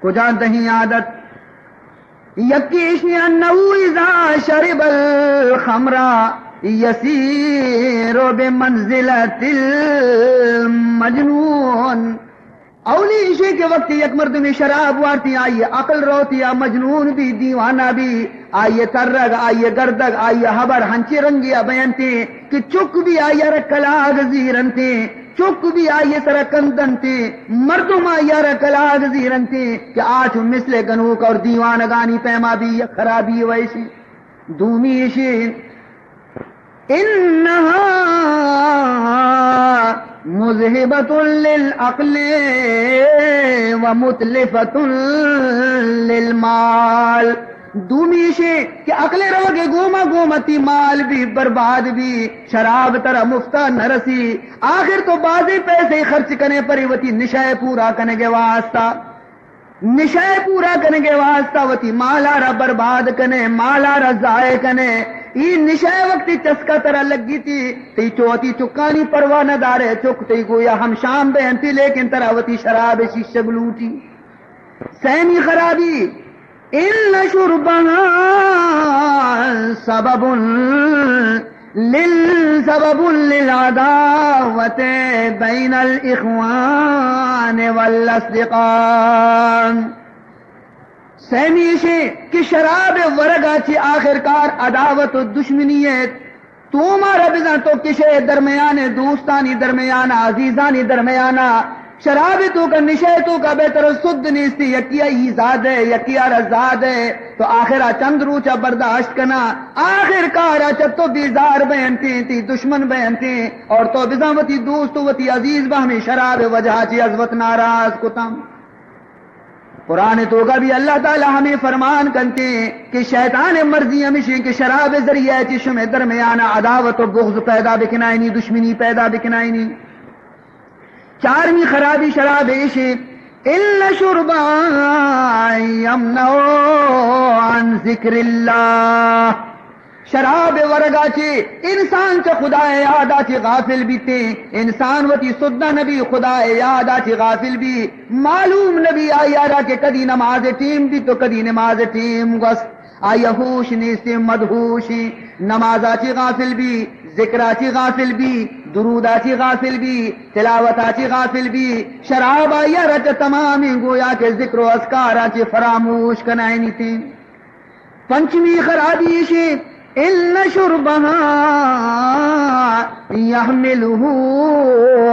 کجا دہیں عادت؟ یکی ایشی انه اذا شرب الخمر یسیر بمنزلة المجنون۔ اولی ایشی کہ وقتی یک مردمی شراب وارتی، آئی عقل روتی، آ مجنون بی، دیوانہ بی، آئی ترگ، آئی گردگ، آئی حبر ہنچی رنگی بینتی کہ چک بی آئی را کلاگ زیرنتی۔ چک بی آئی سرا کندنتی، مردم آئی را کلاگ زیرنتی کہ آ چو مثل گنوک اور دیوانگانی پیما بی، یک خرابی ویشی۔ دومی ایشی، انها مذهبة للعقل ومتلفة للمال۔ دومی ایشی کہ عقل روگ گوما گوما تی مال بی برباد بی، شراب ترا مفتا نہ رسی، آخر تو بازیں پیسے خرچ کنے پرے وتی نشہ پورا کنگے واسطہ، نشہ پورا کنگے واسطہ وتی مالا را برباد کنے، مالا را ضائع کنے۔ ای نشہ وقتی چسکا ترا لگی تی، تی چو وتی چکانی پرواہ نہ دارے، چک تی گویا ہم شام بینتی، لیکن ترا وتی شراب شیشگ لوٹی۔ سیمی خرابی، ان شربها سبب لل سبب للعداوة بين الإخوان والأصدقاء۔ سیمی ایشی کہ شراب ورگا چی آخرکار عداوت و دشمنی ہے۔ تو مارا بزاں تو کشے درمیان، دوستانی درمیان، عزیزانی درمیان، شراب تو کا، نشے تو کا بہتر سد نیستی، یکیا ای زاد ہے، یکیا را زاد ہے، تو آخرا چند روچا برداشت کنا، آخر کارا چہ تو بیزار بینتی، تی دشمن بینتی، اور تو بزاں وتی دوست و وتی عزیز بہ ہمیں شراب وجہ چی از وت ناراض کتم۔ قرآن توکا بھی اللہ تعالی ہمیں فرمان کنتے کہ شیطان مرضی ہمیشی کہ شراب ذریعہ چی شمے درمیان عداوت و بغض پیدا بکنائنی، دشمنی پیدا بکنائنی۔ چارمی خرابی شراب ایشی، ان شربها یمنع عن ذکر اللہ۔ شراب ورگا چی انسان چہ خدا یادا چی غافل بیتے، انسان وتی سدہ نبی، خدا یادا چی غافل بی، معلوم نبی آئی را کہ کدی نماز ٹیم بی تو کدی نماز ٹیم گوست، آئی ہوش نیستے، مدہوشی، نمازا چی غافل بی، ذکرا چی غافل بی، درودا چی غافل بی، تلاوتا چی غافل بی، شراب آئی را چہ تمامیں گویا کہ ذکر و اذکارا چی فراموش کنائنی تے۔ پنچمی خرابی ایشی، ان شربها یحمله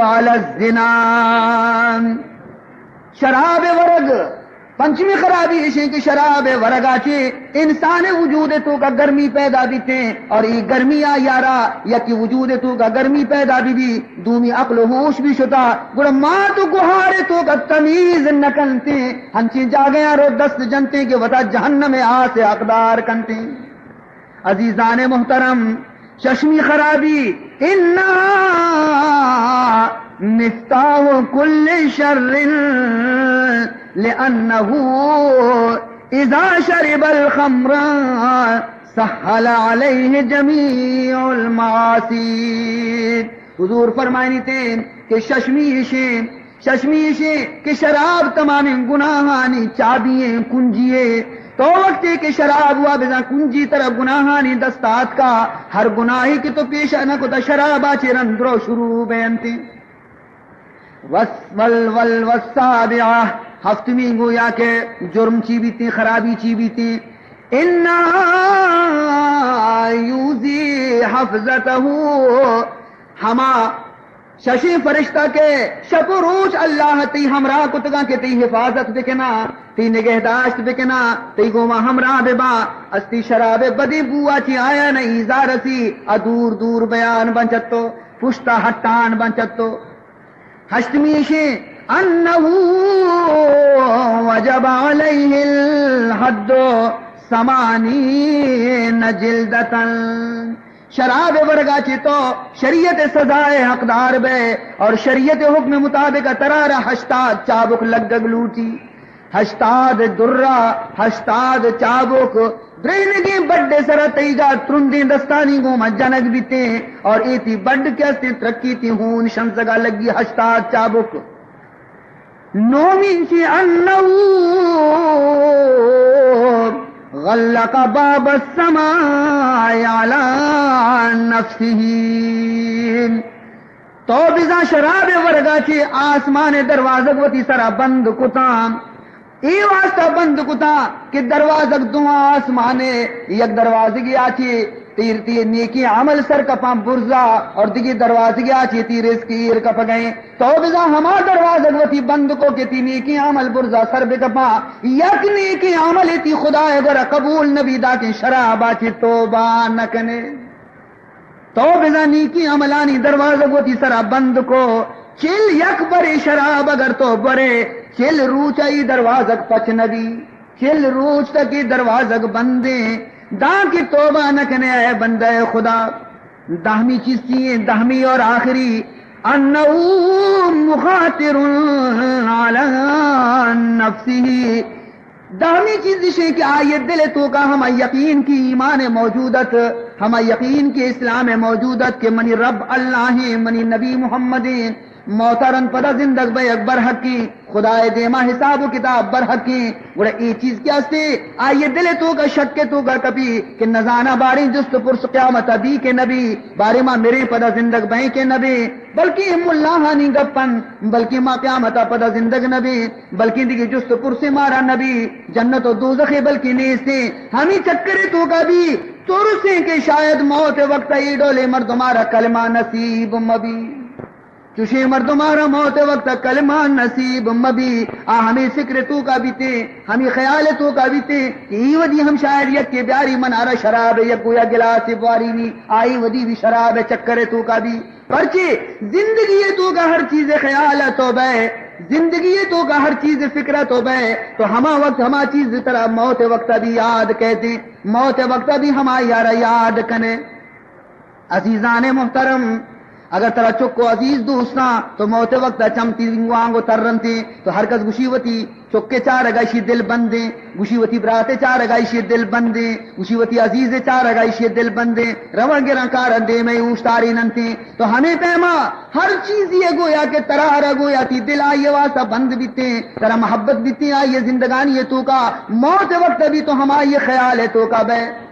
علی الزنا۔ شراب ورگ پنچمی خرابی ایشی کہ شراب ورگا چی انسان وجود توکا گرمی پیدا بیتے اور ای گرمی آئی را یکی وجود توکا گرمی پیدا بی بی، دومی عقل و ہوش بھی شتا، گڑا مات و گہار توکا تمیز نہ کنتے، ہنچیں جاگہاں رو دست جنتے کہ وتا جہنم آس حقدار کنتے۔ عزیزان محترم، ششمی خرابی، انها مفتاح كل شر لأنه اذا شرب الخمر سهل عليه جميع المعاصي۔ حضور فرمائنی تے کہ ششمی ایشیں، ششمی ایشیں کہ شراب تمامیں گناہانی چابی ایں، کنجی ایں۔ تو وقتے کہ شراب وا بزاں کنجی ترا گناہانی دست آتکا، ہر گناہی کہ تو پیشا نہ کتا شرابا چے رند رو شروع بینتے۔ وس-، ول-، ول-، والسابعہ، ہفتمی گویا کہ جرم چی بیتے، خرابی چی بیتے، انها یوزی حفظته، ہما ششیں فرشتہ کہ شپ و روچ اللہ تئی ہمراہ کتگاں کہ تئی حفاظت بکنا، تئی نگہداشت بکنا، تئی گوما ہمراہ ببا، استی شراب بدیں بوا چی آیا نہ ایزا رسی، ا دور دور بیان بنچتو، پشتا ہٹان بنچتو۔ ہشتمی ایشیں، انه وجب علیہ الحد ثمانین جلدة۔ شراب ورگا چی تو شریعت سزائے حقدار بے اور شریعت حکم مطابق ترارا ہشتاد چابک لگگ لوٹی۔ ہشتاد درہ، ہشتاد چابک، درینگیں بڈ سرا تئیگا ترندیں دستانی گوما جنگ بیتیں اور اے تی بڈ کہ استیں ترکی تی ہون شنزگا لگی ہشتاد چابک۔ نومی چی انه غلق باب السماء علی نفسه۔ تو بزاں شراب ورگا چی آسمان دروازگ وتی سرا بند کتاں۔ اے واسطہ بند کتاں کہ دروازگ دواں آسمانے، یک دروازگی آچی تیر تی نیکی عمل سر کپاں برزا اور دگی دروازگی آچی تی رزق ایر کپگئیں۔ تو بزاں ہما دروازگ وتی بند کو کہ تی نیکی عمل برزا سر بکپاں، یک نیکی عمل تی خدا گورا قبول نبی، داکیں شرابا چی توبہ نکنے۔ تو بزاں نیکی عملانی دروازگ وتی سرا بند کو، چل یک برے شراب اگر تو برے، چل روچ ای دروازگ پچ نبی، چل روچ تک ای دروازگ بندیں، داں کہ توبہ نکنے اے بندہ خدا۔ دہمی چیز چی ایں؟ دہمی اور آخری، انه مخاطر علی نفسه۔ دہمی چیز اشیں کہ آئی دل توکا ہما یقین کی ایمان موجود ات، ہما یقین کی اسلام موجود ات کہ منی رب اللہ ہیں، منی نبی محمد ہیں، موت رند پدا زندگ بئیگ برحقیں، خدائے دیما حساب و کتاب برحقیں۔ گڑا اے چیز کہ استے، آئی دل توکا شک توکا کپی کہ نزاناں باریں جست و پرس قیامتا بی کہ نبی، باریں ما مریں پدا زندگ بئیں کہ نبیں۔ بلکیں اے ملاہانی گپ انت، بلکیں ما قیامتا پدا زندگ نبیں، بلکیں دگہ جست و پرسے مارا نبی، جنت و دوزخے بلکیں نیستیں۔ ہمے چکرے توکا بی ترسیں کہ شاید موت وقت اے ڈولیں مردمارا کلمہ نصیب مبی۔ چوشیں مردمارا موت وقت کلمہ نصیب مبی۔ آ ہمے فکر توکا بیتیں، ہمے خیال توکا بیتیں کہ ای ودی ہم شاید یکے بیاری منارا شراب یک گویا گلاسے بوارینی، آئی ودی بھی شراب چکر توکا بی۔ پرچے زندگی ء توکا ہر چیز خیال ء تو بئے، زندگی ء توکا ہر چیز فکر ء تو بئے، تو ہما وقت ہما چیز ترا موت وقت ء بھی یاد کئیت، موت وقت ء بھی ہما یارا یاد کنے۔ عزیزان محترم، اگر ترا چک و عزیز دوستاں تو موت وقت ء چم تینگوانگ و ترنتے، تو ہر کس گوشی وتی چکے چارگا ایشی دل بندیں، گوشی وتی براتے چارگا ایشی دل بندیں، گوشی وتی عزیزے چارگا ایشی دل بندیں، رواں گراں کاراں دیمے اوشتاری ننتیں۔ تو ہمے پیما ہر چیزی گویا کہ ترا را گویا تی دل آئی واسطہ بند بیتیں، ترا محبت بیتیں آئی زندگانی توکا، موت وقت بھی تو ہمائی خیال توکا بئے۔